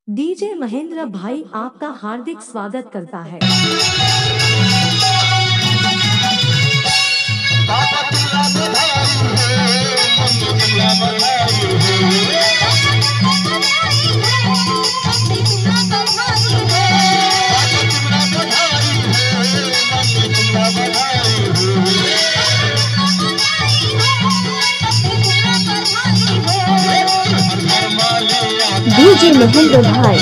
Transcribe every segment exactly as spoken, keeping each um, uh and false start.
DJ Mahendra भाई आपका हार्दिक स्वागत करता है। डीजे महेंद्र भाई।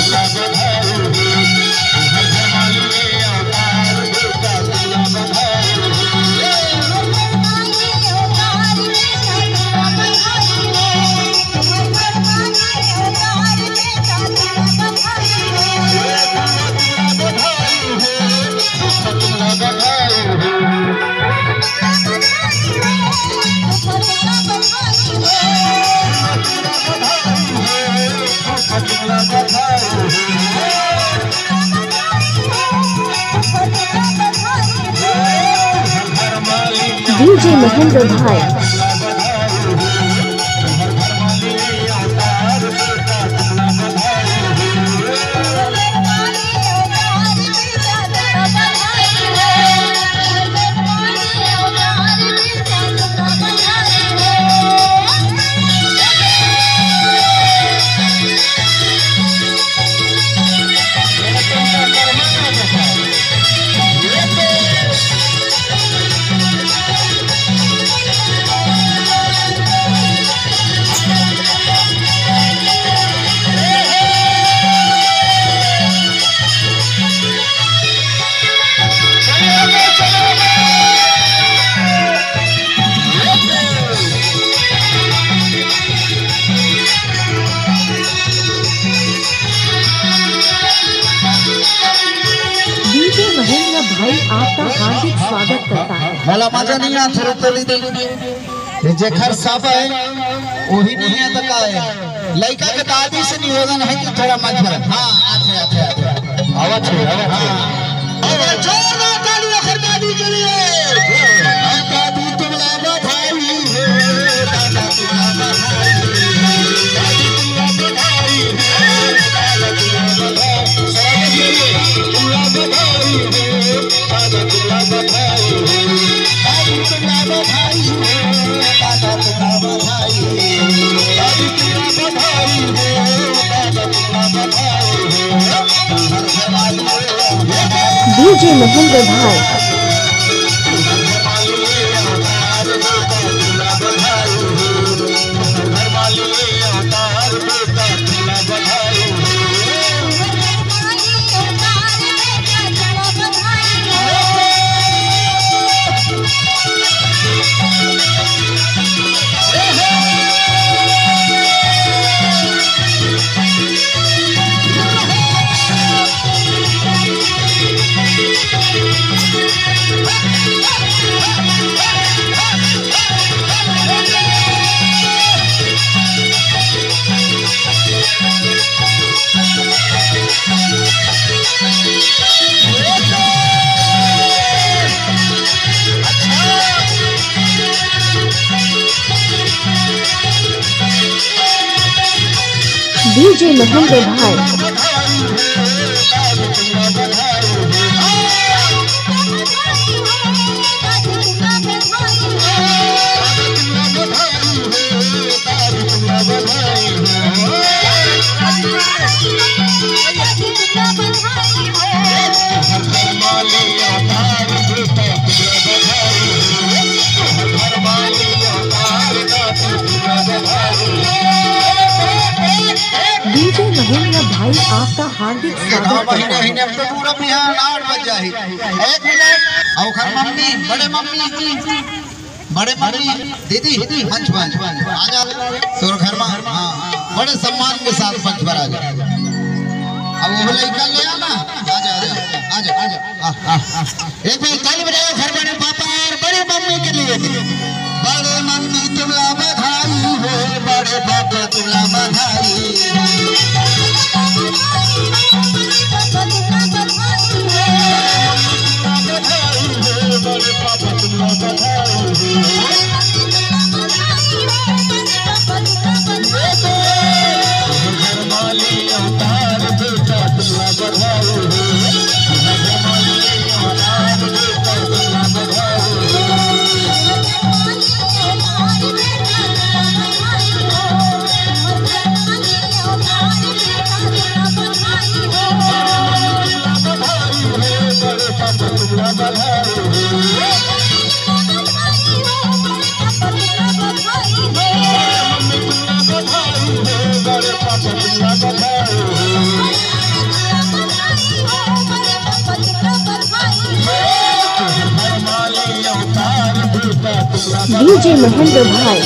डीजे महेंद्र भाई। डीजे महेंद्र भाई आपका हार्दिक स्वागत करता है। मोला मजा नहीं आत हे, रुक तो ली दे। ये जेखर सब है, वही नहीं है तो का है? लइका के दादी से निवेदन है कि थोड़ा मंच पर। हाँ, आथे, आथे, आथे। आवा छे, आवा छे। हाँ। अरे जोरदार ताली ओखर दादी के लिए। दादी तुमला बधाई हो, दादा तुमला बधाई हो, दादी तुमला बधाई हो, दादा तुमला बधाई, तुमला बधाई हो, दादा तुमला बधाई हो, दादी तुमला बधाई हो, दादा तुमला बधाई हो, दादी तुमला बधाई हो, दादा तुमला बधाई हो। डीजे महेंद्र भाई। डीजे महेंद्र भाई। डीजे महेंद्र भाई, आपका हार्दिक स्वागत करता है। महीने, महीने में तो पूरा बिहान आठ बज जाही। एक मिनट। और ओखर मम्मी, बड़े मम्मी, बड़े मम्मी, दीदी, मंच पर आ जा। तोर घर में, हाँ, बड़े सम्मान के साथ मंच पर आ जा। अब वो लइका ले आना। आ जा, आ जा, आ जा, आ जा। आ, आ, आ। एक बार ताली बजाओ घर बड़े पापा और बड़ी मम्मी के लिए। बड़े मम्मी तुमला बधाई हो, बड़े पापा तुमला बधाई। बड़े पापा तुमला बधाई। घर वाली अवतार डीजे महेंद्र भाई।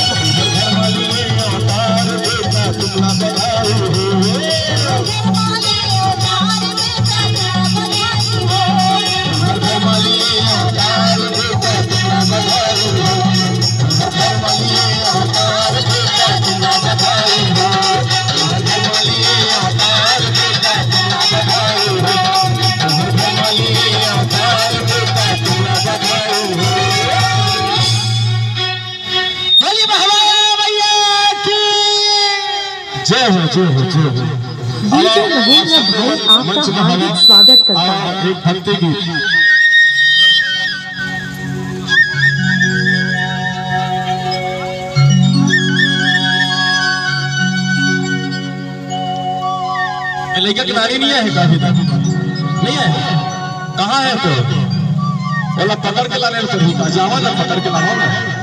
बोली बहवाया मैया की। जय हो, जय हो, जय हो। डीजे महेंद्र भाई आपका हार्दिक स्वागत करता है। एक भक्ति गीत। ए, लइका के नानी नहीं है का अभी तक? नहीं है? कहाँ है तो? ओला पकड़ के लाने ल पड़ही का? जावा ना, पकड़ के लावा ना।